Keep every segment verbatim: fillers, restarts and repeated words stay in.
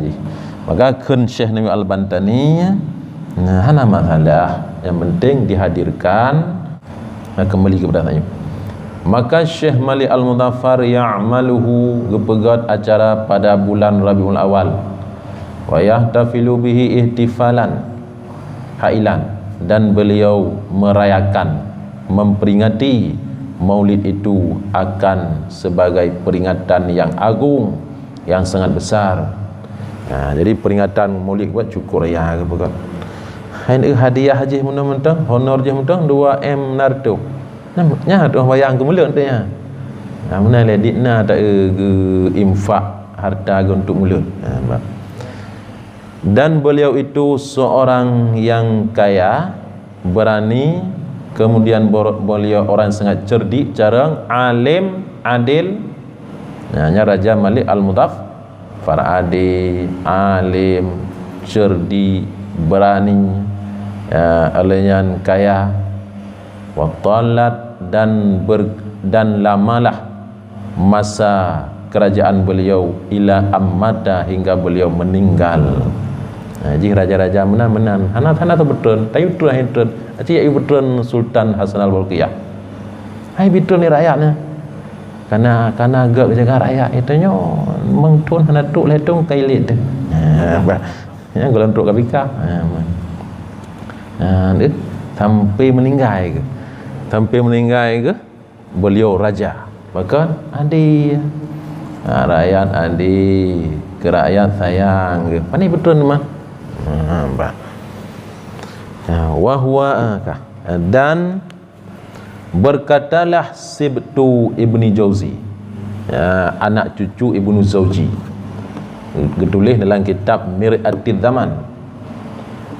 jih. Maka kheun Syekh Nabi Al-Bantani, nah, hana masalah. Yang penting dihadirkan, nah, kembali kepada saya. Maka Syekh Malik Al-Muzaffar ya'maluhu, geupeugét acara pada bulan Rabiul Awal. Wa yahtafilu bihi ihtifalan hailan, dan beliau merayakan, memperingati Maulid itu akan sebagai peringatan yang agung, yang sangat besar. Ha, jadi peringatan Maulid buat cukup raya ke bukan? Hai, hadiah jih meunan mantong, honor jih mantong dua M enam ratus. Nah, nya tu bayang keu mulod tu nya. Nah, meunan lé dit na ta geu infak harta geu untuk mulod. Ha, nampak. Dan beliau itu seorang yang kaya, berani, kemudian bor-, beliau orang sangat cerdik, carong, alim, adil. Nah, nya Raja Malik Al-Muzaffar, adil, alim, cerdik, berani, ya, lé nyan kaya, wa talat, dan ber-, dan lamalah masa kerajaan beliau ila ammata, hingga beliau meninggal. Ha, jih raja-raja meunan-meunan, hana, hana teupeutreun, tapi treun, hai treun. Aci yak peutreun Sultan Hasan Al-Bolkiah. Hai peutreun ni rakyat ni. Karena, karena geujaga rakyat itu nyo, mengtun hana tuk lé tung kailit tu. Ha, bah. Ya, golom trok K P K. Ha, man. Ha, deh, sampai meninggai ke. Sampai meninggai ke? Beliau raja. Maka adil. Ha, rakyat adil. Ke rakyat sayang ke. Pani betul ni mah. Ha, bah. Ha, wa huwa, ha, kah. Dan berkatalah Sibtu Ibni Jauzi. Ya, anak cucu Ibnu Jauzi. Getulis dalam kitab Mir'atid Zaman.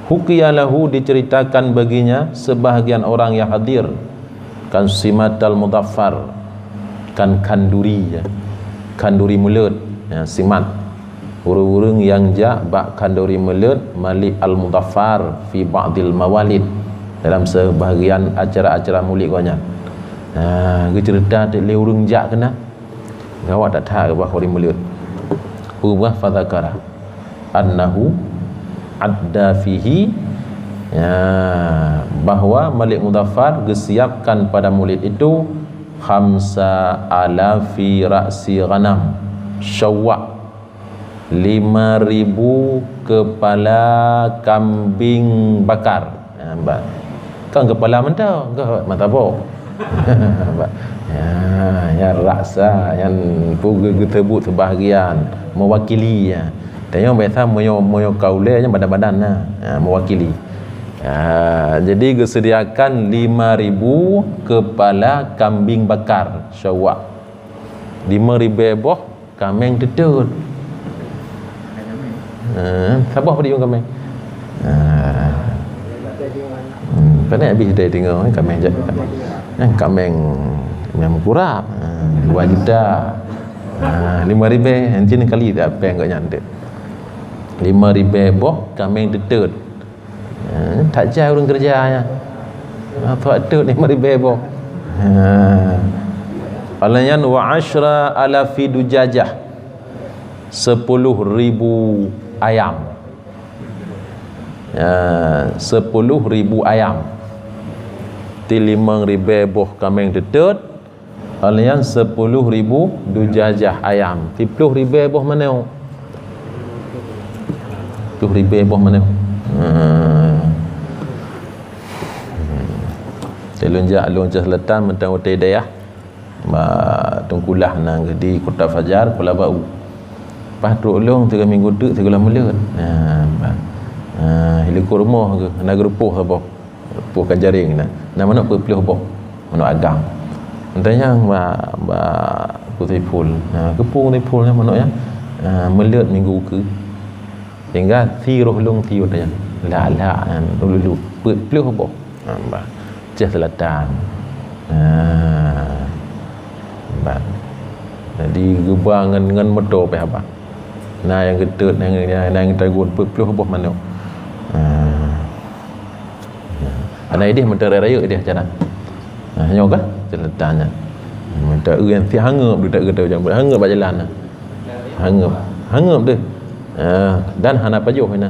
Hukiya lahu, diceritakan baginya sebahagian orang yang hadir. Kan simatal mudaffar, kan khanduri, ya. Khanduri mulod, ya, simat. Ureuëng-ureuëng nyang jak bak khanduri mulod Malik Al-Mudaffar fi ba'dil mawalid, dalam sebahagian acara-acara mulod gobnyan. Ha, geuceurita teuk lé ureuëng jak keunan. Gawat that-that bak khanduri mulod. Peubah fadzakara annahu adda fihi, ya, bahwa Malik Mudaffar geusiapkan pada mulod itu khamsa alafi ra'si ghanam, syawak, lima ribu kepala kambing bakar. Ha, nampak. Kan kepala mantong, ke martabak. Nampak. Ya, ya ra'sa, yang pu geu-, geuteubiet sebahagian mewakili, ya. Tanyong biasa meunyoe, meunyoe ka ulée nyan badan-badan na. Ha, mewakili. Ha, jadi geusediakan lima ribu kepala kambing bakar, syawak. Lima ribée boh kaméng teutot. Eh, saboh padum kaméng. Eh. Hmm, pané habéh dai deungoe, eh, kaméng jat. Eh, kaméng, kaméng meukurab. Eh, dua juta. Eh, lima ribée, encin kali dah péng gobnyan tu. Lima ribée boh kaméng teutot. Ha, that jai ureuëng keureuja nyan. Ha, tuak teuk ni meuribée boh. Ha. Oleh nyan wa asyra alafi dujajah. Sepuluh ribu ayam. Ya, sepuluh ribu ayam. Ti limong ribée boh kaméng teutot, Alian sepuluh ribu dujajah ayam, siploh ribée boh manok. Siploh ribée boh manok. Hmm. Lôn jak lôn cah selatan mantong u Teudayah. Ba Tungkulah na di Kota Fajar, Kuala Bau. Paih trok lôn tiga minggu teuk sigohlom mulod. Nah, bah. Nah, i likot rumoh geuh, na geurupoh saboh. Poh ka jaring na. Na manok peuet ploh boh. Manok agam. Entah nyang ba, ba Abu Saiful. Na, keupeue Abu Saiful na manok nyan? Ah, mulod minggu ukeue. Sehingga si roh lôn si watée nyan. Lak-lak nyan, ululu. Peuet ploh boh. Ha, bah. Ceh selatan. Ha. Bah. Jadi geuba ngon, ngon moto pih haba. Na nyang geutot, na nyang, na nyang tagun peuet ploh boh manok. Ha. Ana idéh meuteuré rayeuk idéh jalan. Nah, nyoe kah? Cerita nyan. Meuteuré nyang si hangeup, duek geutanyoe jambeuet hangeup bak jalan nah. Hangeup. Hangeup deh. Ah, dan hana pajoh na.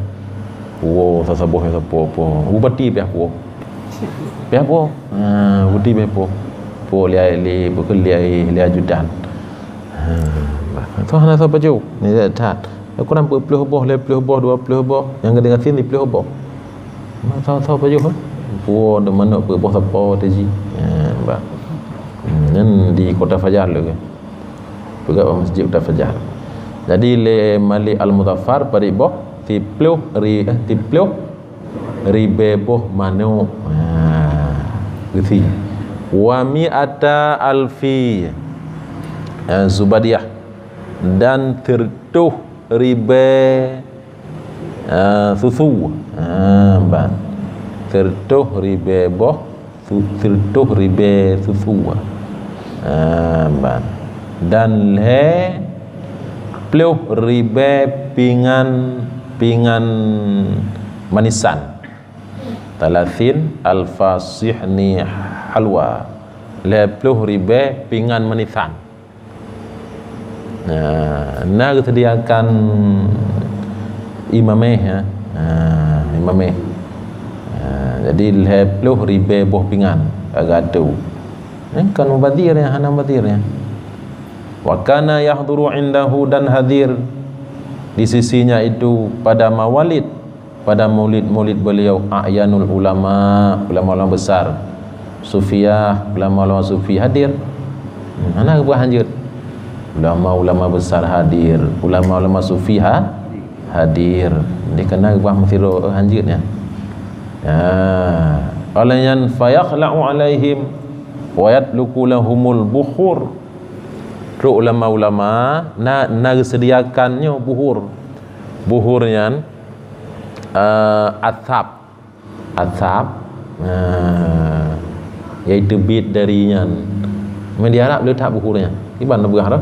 Puwoe saboh sapo po. Bupati piah puwoe. Piah puwoe. Ah, bupati piah puwoe. Puwoe lé, lé, bukan lé, lé ajudan. Ah, bah. Tu hana saboh pajoh. Ni that. Ukuran peuet ploh boh, lhèe ploh boh, dua ploh boh. Nyang geudeungoe sien lhèe ploh boh. Masa tho pajoh, eh? Puwoe de manok peuet boh sapo teuh jih. Ya, bah. Hmm, nyan di Kota Fajar lé. Peugah bak masjid Kota Fajar. Jadi lé Malik Al-Muzaffar parit boh, siploh ri-, eh, siploh ribèe boh manok. Ha, geusi. Wa mi'ata alfi, eh, zubadiyah. Dan siratoh ribèe Ah, susu. Ah, ban. Siratoh ribèe boh, su-, siratoh ribèe susu. Ah, ban. Dan lhèe ploh ribèe pingan, pingan manisan. Thalatsin alfa sihni halwa. Lhèe ploh ribèe pingan manisan. Nah, na geuseudiakan imameh, ya. Nah, imameh. Nah, jadi lhèe ploh ribèe boh pingan ka geuatô. Eh, kon mubazir, ya, hana mubazir, ya. Wa kana yahduru indahu, dan hadir di sisinya itu pada mawalid, pada maulid-maulid beliau, a'yanul ulama, ulama-ulama besar, sufiah, ulama-ulama sufi hadir. Hmm, hana geupeugah hanjeuet. Ulama-ulama besar hadir, ulama-ulama sufi ha-, hadir. Dikena geupeugah meusidroe hanjeuet nyan. Ya. Oleh nyan, fayakhla'u alaihim wa yatluqu lahumul bukhur. Trok ulama-ulama na, na geuseudiakan nyoe buhur. Buhur nyan, eh, asap. Asap, eh, nyang teubiet dari nyan. Meunyoe di Arab le that buhur nyan. Kiban na peugah tu?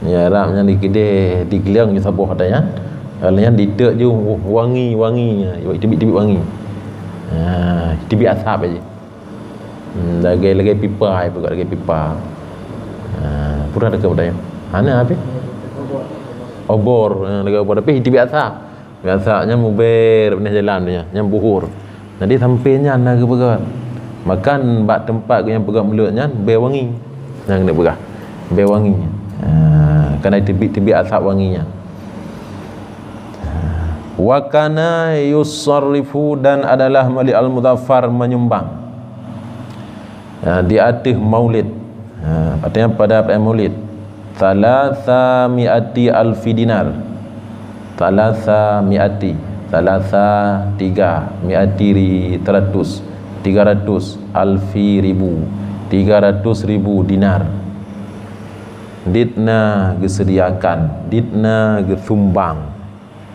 Di Arab nyan di keudeh, di geuleung ju saboh ata nyan. Kalau nyan diteuk ju, oh, wangi, wangi. Teubiet-teubiet wangi. Ah, teubiet asap aja. Hmm, lagèe, lagèe pipa, ipeugah lagèe pipa. Ah, pura dekat pada nyan. Hana habis? Obor, ah, lagèe obor, tapi teubiet asap. Biasa nyan mubèe, beuneh jalan tu nyan, nyan buhur. Jadi sampoe nyan na geupeugah. Makan bak teumpat nyang peugah mulut nyan, bèe wangi. Nyan geupeugah. Bèe wangi. Ha, kana teubiet-teubiet asap wangi nyan. Wa kana yusarrifu, dan adalah Malik Al-Muzaffar menyumbang. Ha, di ateueh maulid. Ha, artinya pada perayaan maulid. Thalatha mi'ati alfi dinar. Thalatha mi'ati. Thalatha, tiga. Mi'ati ri-, seratus. Tiga ratus. Alfi, ribu. Tiga ratus ribu dinar. Dit na geuseudiakan, dit na geusumbang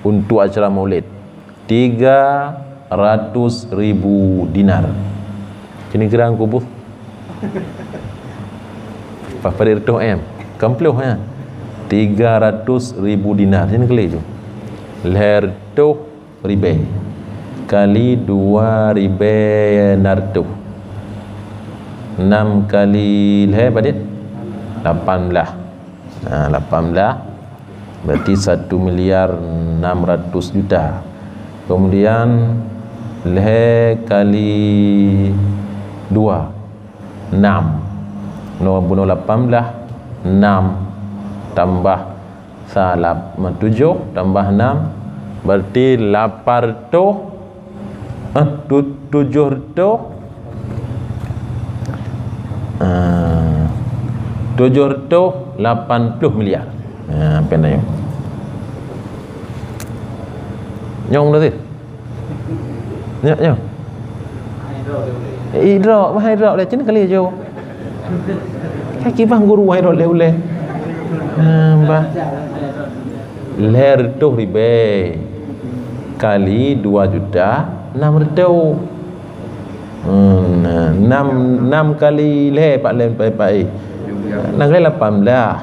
untuk acara maulid. Tiga ratus ribu dinar. Kini kira kubus. Paparit reutôh M. Kan ploh, ya. Tiga ratus ribu dinar. Sini kali tu. Lhèe reutôh ribèe. Kali dua ribèe na reutôh. Enam kali lhèe padit? Lapan blah. Ha, lapan blah. Berarti satu miliar enam ratus juta. Kemudian lhèe kali dua, enam. Bunoe, bunoe lapan blah, enam tambah salap, tujoh tambah enam, berarti lapan reutôh. Ah, tu-, tujoh reutôh. Ah, tujoh reutôh lapan ploh miliar. Ah, pen nyoe. Nyong dah sih. Nyak, nyong. Idrop, bah idrop dah cina kali jo. Kaki bang guru hai rot lé ulèe. Ah, bah. Lhèe reutôh ribèe kali dua juta enam reutôh. Hmm, nah, enam, enam kali lhèe pak lhèe, pak, pak, eh. Enam kali lapan blah.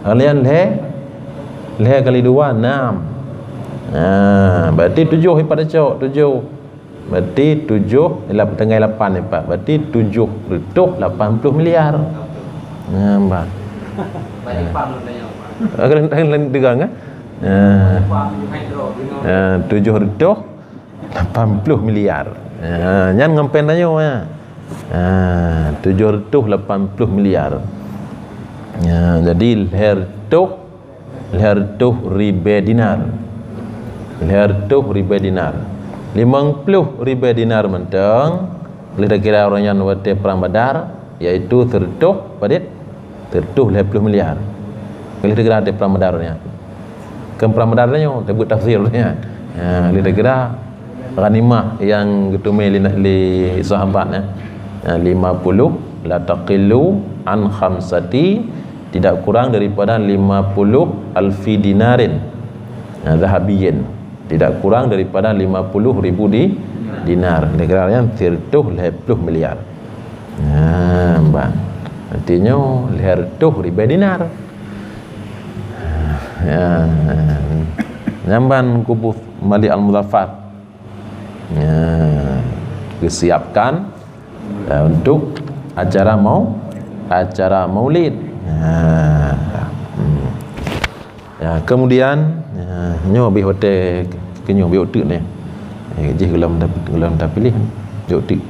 Kalian lhèe, lhèe kali dua, enam. Nah, berarti tujoh ipat cok, tujoh. Berarti tujoh, ialah petenggai lapan ni, Pak. Berarti tujoh reutôh lapan ploh miliar. Nah, bah. Lain, lain, lain tegang, kan? Ah. Ah, tujoh reutôh lapan ploh miliar. Ah, nyan ngon péng tanyoe, ya. Ah, tujoh reutôh lapan ploh miliar. Ya, jadi lhèe reutôh, lhèe reutôh ribèe dinar. Lhèe reutôh ribèe dinar. Limong ploh ribèe dinar mantong, lheuh takira uroe nyan watèe Prang Badar, yaitu sireutôh padit? Sireutôh lhèe ploh miliar. Lheuh takira watèe Prang Badar nyan. Kan Prang Badar nyoe, tabeuet tafsir nyan. Ha, lheuh takira ghanimah nyang geuteumé lé, lé sahabat, ya. Ha, lima puluh, la taqillu an khamsati, tidak kurang daripada lima puluh alfi dinarin. Ha, zahabiyyin. Tidak kurang daripada lima puluh ribu di, dinar. Lheuh takira nyan sireutôh lhèe ploh miliar. Nah, ban. Artinya, lhèe reutôh ribèe dinar. Ya. Nyan ban kubu Malik Al-Muzaffar. Ya. Disiapkan, ya, untuk acara mau, acara maulid. Ya. Hmm. Ya, kemudian, ya, nyoe bih watèe, keunyoe bih uteuk nyoe. Eh, jih golom, golom tapiléh, jih uteuk.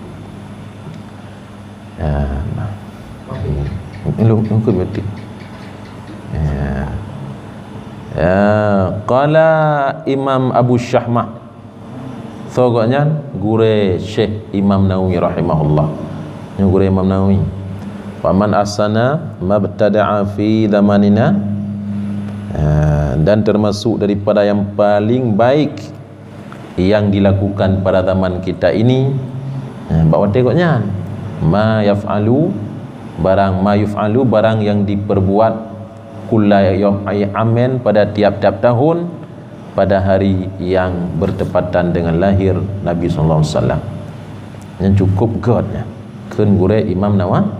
Ya, nah. Lôn, lôn keuh bih uteuk. Ya. Ya, qala Imam Abu Syahmah. Soe gobnyan? Gurèe Syekh Imam Nawawi rahimahullah. Nyoe gurèe Imam Nawawi. "Faman ahsana mabtada'a fi zamanina," eh, dan termasuk daripada yang paling baik yang dilakukan pada zaman kita ini, eh, bak watèe gobnyan, ma yaf'alu, barang ma yuf'alu, barang yang diperbuat kulla yaum, ai amin, pada tiap-tiap tahun, pada hari yang bertepatan dengan lahir Nabi sallallahu alaihi wasallam. Nyan cukup göt nyan. Kheun gurèe Imam Nawawi,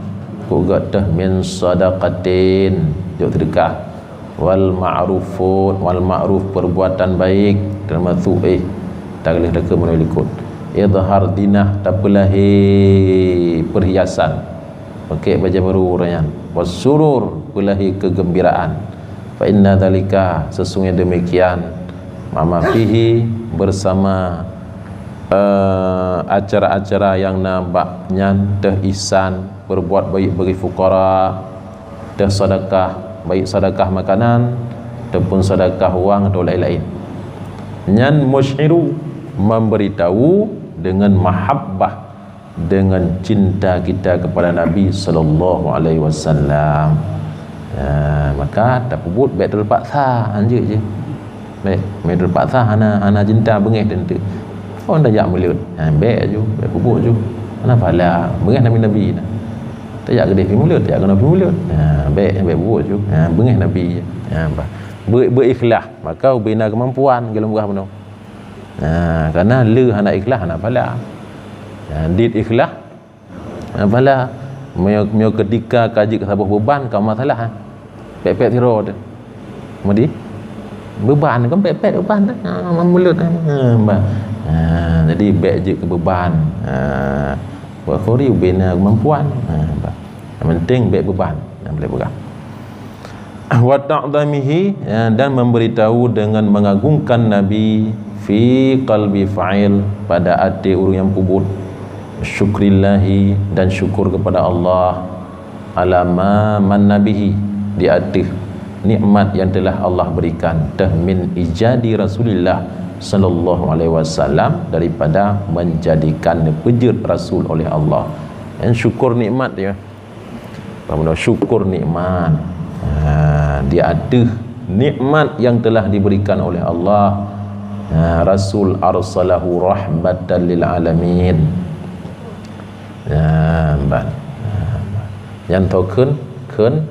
cukup göt teuh, min sadaqatin, jok seudeukah, wal ma'rufun, wal ma'ruf, perbuatan baik, termasuk, eh, tagleh takheun meunyoe likot. Idhar zinah, tapeulahé perhiasan. Pakèk bajèe barô uroe nyan. Wasurur, peulahé keugeumbiraan. Fa inna dzalika, sesungguhnya demikian, ma ma fihi, bersama, eh, acara-acara nyang na bak nyan, teuh ihsan, berbuat baik bagi fukara, teuh sedekah, baik sedekah makanan, ataupun sedekah wang atau lain-lain. Nyan musy'iru, memberitahu dengan mahabbah, dengan cinta kita kepada Nabi sallallahu alaihi wasallam. Ya, maka tapeubuet bèk terpaksa, hanjeuet jih. Bèk, bèk terpaksa hana, hana cinta beungèh teuntèe. Oh, tajak mulod. Ha, bèk ju, bèk peubuet ju. Hana pahala, beungèh Nabi-Nabi na. Tajak keudéh pih mulod, tajak keunoe pih mulod. Ha, bèk, bèk peubuet ju. Ha, beungèh Nabi. Ha, bah. Beu-, beu-ikhlas, maka ubé na keumampuan golom peugah bunoe. Ha, karena le hana ikhlas hana pahala. Ha, dit ikhlas hana pahala. Meunyoe, meunyoe keutika ka jeuet keu saboh beuban ka masalah, ha. Pèt-pèt sidroe teuh. Mudi? Beuban kan pèt-pèt beuban teuh. Ha, mulod, ha, bah. Ha, jadi bèk jeuet keu beuban. Ha, bukhori ubé na keumampuan. Ha, bah. Yang penting bèk beuban. Nyang boleh peugah. Wa ta'zamihi, ya, dan memberitahu dengan mengagungkan Nabi fi qalbi fa'il, pada até ureueng nyang peubuet, syukrillahi, dan syukur kepada Allah, ala ma manna bihi, di ateueh nikmat yang telah Allah berikan, teuh min ijadi Rasulillah sallallahu alaihi wasallam, daripada menjadikan neupeujeuet Rasul oleh Allah. Dan syukur nikmat dia. Kamoe syukur nikmat. Ha, di ateueh nikmat yang telah diberikan oleh Allah. Ha, Rasul arsalahu rahmatan lil alamin. Ha, ban. Ha, nyan tho kheun, kheun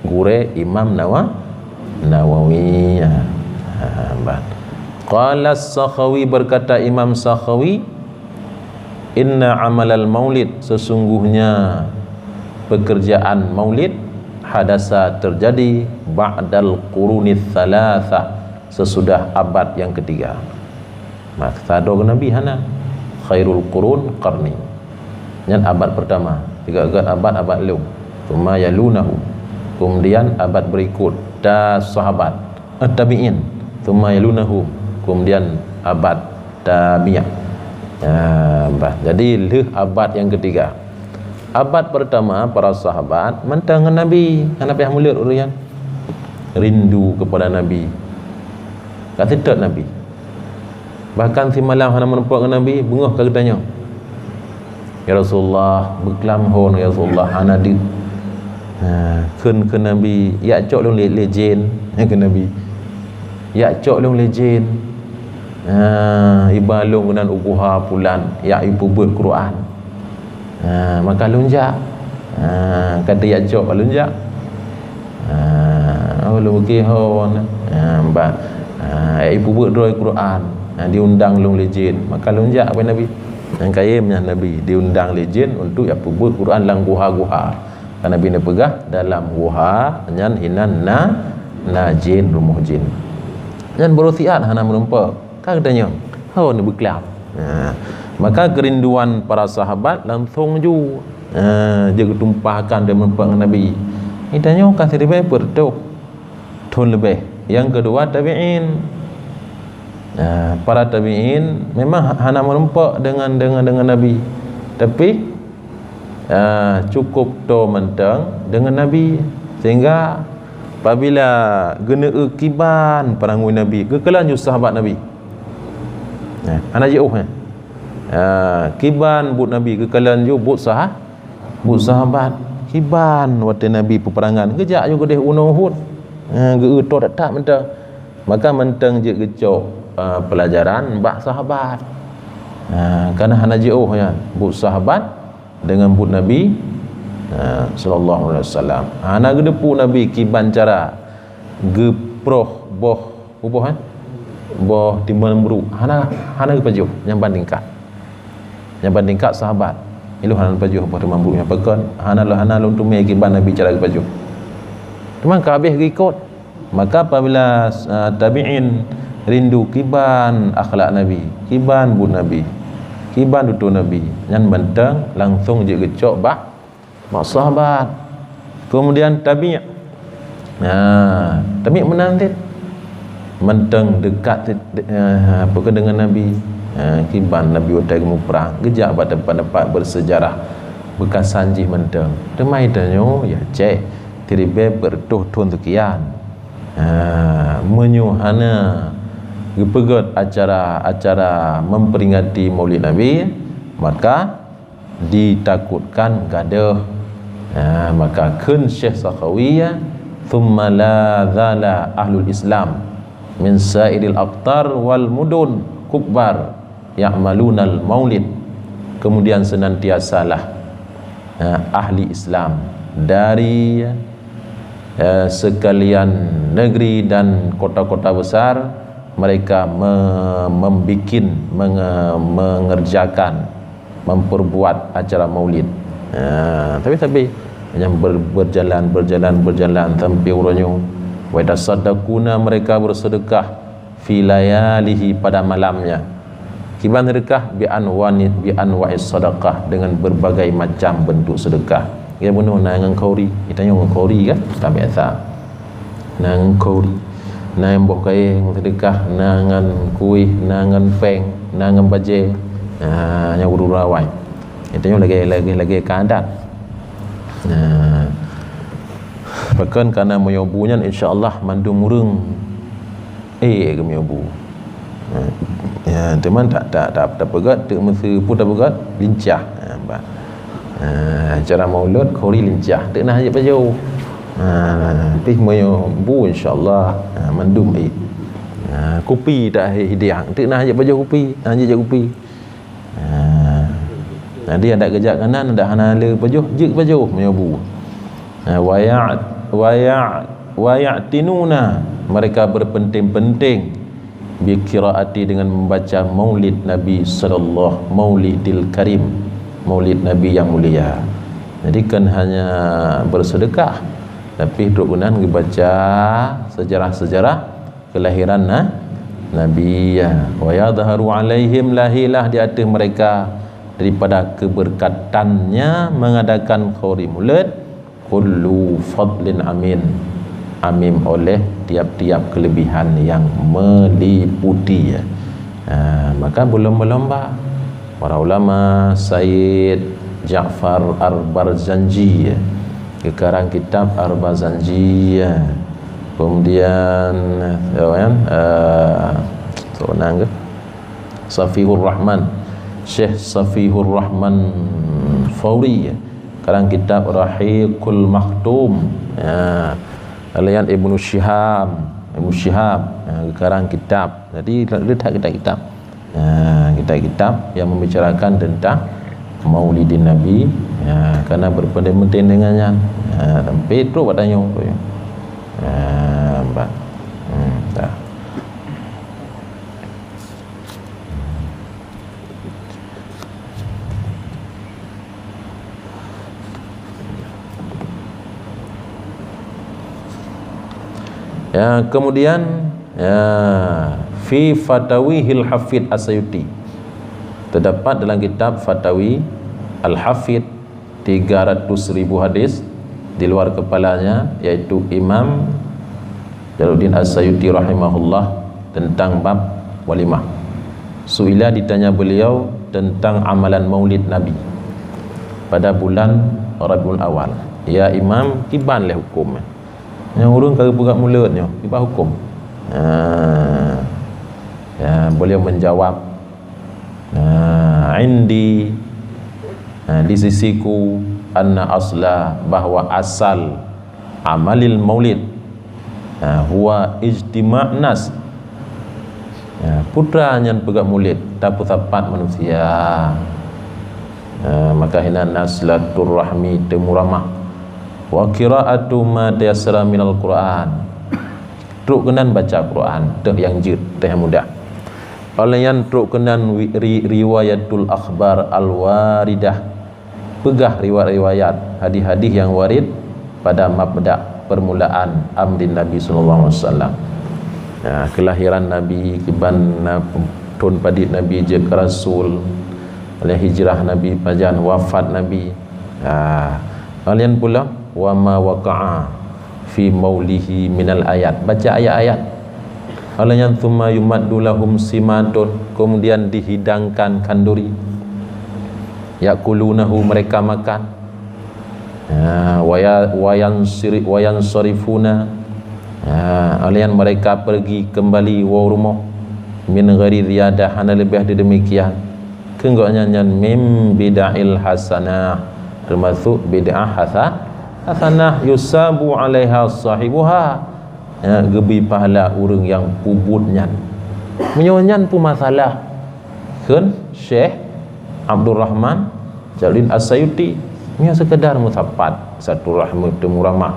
gurèe Imam Nawa-, Nawawi. Ha, ha, ban. Qala Sakhawi, berkata Imam Sakhawi, "Inna amalal maulid, sesungguhnya pekerjaan maulid, hadasa, terjadi, ba'dal quruni tsalatsa, sesudah abad yang ketiga." Masa droe Nabi hana. "Khairul qurun qarni." Nyan abad pertama, sigoe-goe abad, abad lom. Tsumma yalunahu. Kemudian abad berikut, ta sahabat, eh, tabi'in. Tsumma yalunahum, kemudian abad tabi'. Ha, bah. Jadi lheueh abad nyang ketiga. Abad pertama para sahabat mantong ngon Nabi, hana payah mulod ureueng nyan. Rindu kepada Nabi. Ka seutôt Nabi. Bahkan simalam hana meurumpok ngon Nabi, beungoh ka geutanyong, "Ya Rasulullah, beuklam ho, ya Rasulullah, hana deuh." Ha, kheun keu Nabi, "Yak cok lôn lé, lé jén," kheun Nabi. "Yak cok lôn lé jén. Ha, iba lôn keunan u guha pulan, yak ipeubeuet Quran. Ha, maka lôn jak. Ha, ka teuyak cok ka lôn jak. Ha, oh, lôn beuki ho na. Ha, ba, ha, yak ipeubeuet droe Quran. Ha, diundang lôn lé jén. Maka lôn jak," kheun Nabi. Nyang kayém nyan Nabi diundang lé jén untuk yak peubeuet Quran lam guha-guha. Ka Nabi neupeugah, dalam guha nyan hinan na, na jén, rumoh jén. Nyan baru siat hana meurumpok. Ka geutanyong, "Ho neubeuklam?" Ha. Maka keurinduan para sahabat langsong ju, ha, jeuet geutumpahkan dan meurumpok ngon Nabi. Geutanyoe ka siribée peuet reutôh thon leubeh. Nyang keudua tabi'in. Ha, para tabi'in memang ha-, hana meurumpok deungon, deungon, deungon Nabi. Tapi, ah, cukup toe mantong deungon Nabi, sehingga apabila geuneu-eu kiban peurangui Nabi, geukalon ju sahabat Nabi. Eh, hana jiôh, eh. Ah, kiban buet Nabi, geukalon ju buet saha-, buet sahabat. Kiban watée Nabi peupeurangan, geujak ju keudeh u Gunong Uhud. Eh, geu-eu toe that-that mantong. Maka mantong jeuet geucok, ah, peulajaran bak sahabat. Ah, karena hana jiôh nyan buet sahabat deungon buet Nabi, ha, sallallahu alaihi wasallam. Hana geuteupeue Nabi kiban cara geuproh boh, boh, eh? Boh timbang brok. Hana, hana geupajoh nyang ban tingkat. Nyang ban tingkat sahabat. Ilôn hana pajoh boh timbang brok nyang pakon. Hana, hana lôn teumé kiban Nabi cara geupajoh. Teuma ka habéh geuikot. Maka apabila, ah, tabi'in rindu kiban akhlak Nabi, kiban buet Nabi, kiban tutoe Nabi, nyan mantong langsong jeuet geucok bak, bak sahabat. Kemudian tabi', nah, tabi' meunan cit. Mantong deukat cit, ah, apa keu deungon Nabi. Ah, kiban Nabi watée geumuprang, geujak bak teumpat-teumpat bersejarah beukasan jih mantong. Teuma tanyoe, ya ceh, siribée peuet reutôh thon seukian. Ha, meunyoe hana geupeugét acara-acara memperingati Maulid Nabi, maka ditakutkan gadôh. Ha, maka kheun Syekh Sakhawi, "Tsumma la zala ahlul Islam min sa'iril aqtar wal mudun kubbar ya'malunal maulid." Kemudian senantiasalah, ha, ahli Islam dari, eh, sekalian negeri dan kota-kota besar, mereka me-, membikin, menge-, mengerjakan, memperbuat acara maulid. Ha, tapi, tapi, nyang ber-, berjalan, berjalan, berjalan sampai uroe nyoe. Wa yatasaddaquna, mereka bersedekah, fi layalihi, pada malamnya. Kiban sedekah, bi anwani-, bi anwa'i sadaqah, dengan berbagai macam bentuk sedekah. Ya bunoe na ngon khauri, geutanyoe ngon khauri kan? Ka biasa. Na ngon khauri, na ngon boh kayée ngon sedekah, na ngon kueh, na ngon péng, na ngon bajée. Nah, nyan ureuëng awai. Geutanyoe lagée, lagée, lagée ka adat. Nah, pakon kana meunyoe bu nyan insya Allah mandum ureuëng Eh, geumiyubu. Ha. Ya, teuma tak, tak, tak, tak peugét, teuk meusu pun tak peugét, lincah. Ha, bah. Ha, acara maulud, khauri lincah. Teuk na hajat pajoh. Ha, pih meunyoe bu, insya Allah. Ha, mandum eh. Ha, kupi tak hi-, hidiang. Teuk na hajat pajoh kupi, hajat jak kupi. Ha. Jadi adak geujak kanan, adak hana le pajoh, jeuet pajoh meunyoe bu. Ha, wa ya-, wa ya-, wa ya'tinuna, mereka berpenting-penting, bi qiraati, dengan membaca Maulid Nabi sallallahu, Maulidil Karim, Maulid Nabi yang mulia. Jadi kan hanya bersedekah, tapi trok keunan geubaca sejarah-sejarah kelahiran na-, Nabi, ya. Wa yadhharu alaihim, lahirlah di ateueh mereka daripada keberkatannya mengadakan khauri mulad, kullu fadlin amin. amim oleh tiap-tiap kelebihan yang meliputi, ya. Ha, maka berlomba-lomba para ulama, Sayyid Ja'far Al-Barzanji, ya, geukarang kitab Al-Barzanji, ya. Kemudian, ya, kan, eh, seorang ke? Safihur Rahman, Syekh Safihur Rahman Fauri, ya. Karang kitab Rahiqul Makhtum. Ya. Lalu Ibnu Syihab, Ibnu Syihab, ya, karang kitab. Jadi, le that kitab-kitab. Ya, kitab-kitab yang membicarakan tentang Maulidin Nabi, ya, karena berpenting-penting dengan nyan. Ya, sampai trok bak tanyoe tu, ya. Ya, bah. Hmm, dah. Ya, kemudian, ya, fi fatawihil Hafidh As-Sayuti. Terdapat dalam kitab Fatawi Al-Hafidh tiga ratus ribu hadis di luar kepalanya, yaitu Imam Jalaluddin As-Sayuti rahimahullah, tentang bab walimah. Su'ila, ditanya beliau tentang amalan Maulid Nabi pada bulan Rabiul Awal. "Ya Imam, kiban lé hukum?" Nyang ureueng ka geupeugah mulod nyoe, kiban hukum? Ha. Ya, beliau menjawab, "Nah, indi, nah, di sisiku, anna asla, bahwa asal amalil maulid, nah, huwa ijtima' nas." Nah, putra nyan peugah mulid, tapeusapat manusia. Nah, maka hinan na silaturahmi, temu ramah. Wa qira'atu ma tayassara minal Qur'an. Trok keunan baca Quran, teuh nyang jeuet, teuh nyang mudah. Óh lheueh nyan trok keunan wi-, ri-, riwayatul akhbar al-waridah, peugah riwayat-riwayat hadis-hadis nyang warid pada mabda', permulaan, amrin Nabi sallallahu alaihi wasallam. Nah, kelahiran Nabi, kiban na-, thon padit Nabi jeuet keu rasul, óh lheueh hijrah Nabi pajan, wafat Nabi. Nah, óh lheueh nyan pula, wa ma waqa'a fi maulihi minal ayat. Baca ayat-ayat. Óh lheueh nyan, "Tsumma yumaddu lahum simatun," kemudian dihidangkan khanduri. "Yakulunahu," mereka makan. Ha, wa ya-, wa yansiri-, wa yansarifuna. Ha, óh lheueh nyan mereka pergi kembali woe rumoh. "Min ghairi ziyadah," hana leubeh di demikian. Keu gobnyan nyan min bid'ahil hasanah, teumasuk bid'ah hasa-, hasanah, yusabu 'alaiha sahibuha, ya, geubri pahala ureueng nyang peubuet nyan. Meunyoe nyan peumasalah kheun Syekh Abdurrahman Jalaluddin As-Sayuti, meunyoe seukeudar meusapat, silaturahmi, temu ramah,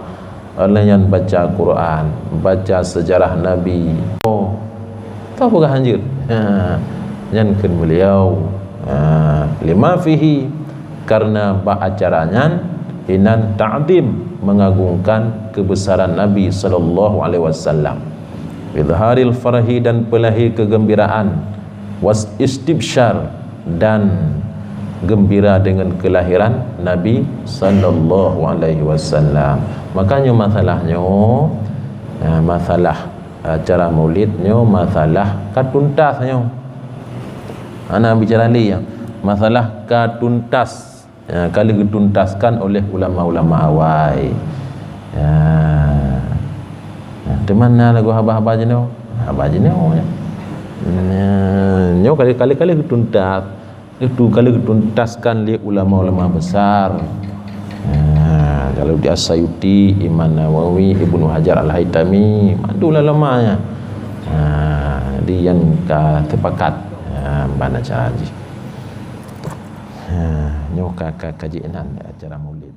óh lheueh nyan baca Quran, baca sejarah Nabi. Oh, toh peugah hanjeuet. Ha, nyan kheun beliau. Ha, lima fihi, karena bak acara nyan hinan ta'zim, mengagungkan kebesaran Nabi sallallahu alaihi wasallam. Izharil farhi, dan peulahé kegembiraan. Was istibsyar, dan gembira dengan kelahiran Nabi sallallahu alaihi wasallam. Makanya masalah nyoe, ha, masalah acara maulid nyoe masalah ka tuntas nyoe. Hana bicara lé, ya. Masalah ka tuntas, ya, ka lheueh geutuntaskan oleh ulama-ulama awai. Ya. Ya, teuma na lagoe haba-haba jinoe. Haba jinoe, ya. Ya, nyoe kali-kali ka lheueh geutuntas. Itu ka lheueh geutuntaskan lé ulama-ulama besar. Ha, Jalaluddin As-Sayuti, Imam Nawawi, Ibnu Hajar Al-Haitami, mandum ulama nyan. Ha, jadi nyan ka teupakat, ha, ban acara jih. Ha, nyoe ka, ka, ka jiénan acara maulid.